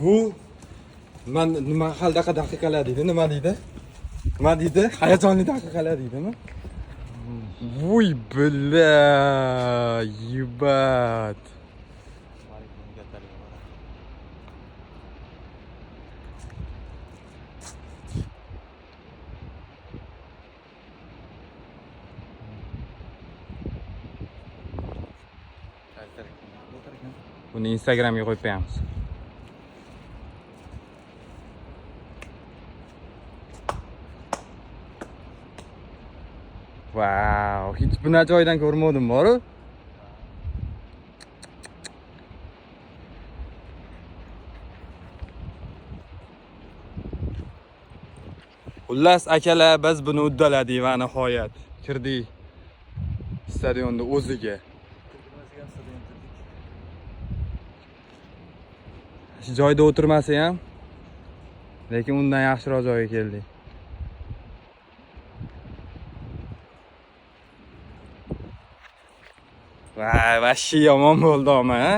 Bu man nima haldaqa daqiqalar deydi, nima deydi? Nima deydi? Hayajonli daqiqalar deydimi? Vuy бля, ебать. Buni Instagramga qo'yib qo'yamiz. Vau, hech bunaqa joydan ko'rmadim boru. Xullas akalar, biz buni uddaladik va nihoyat kirdik stadionni o'ziga. Shu joyda o'tirmasa ham, lekin undan yaxshiroq joyga keldik. Vay, вообще yomon bo'ldi ama, ha?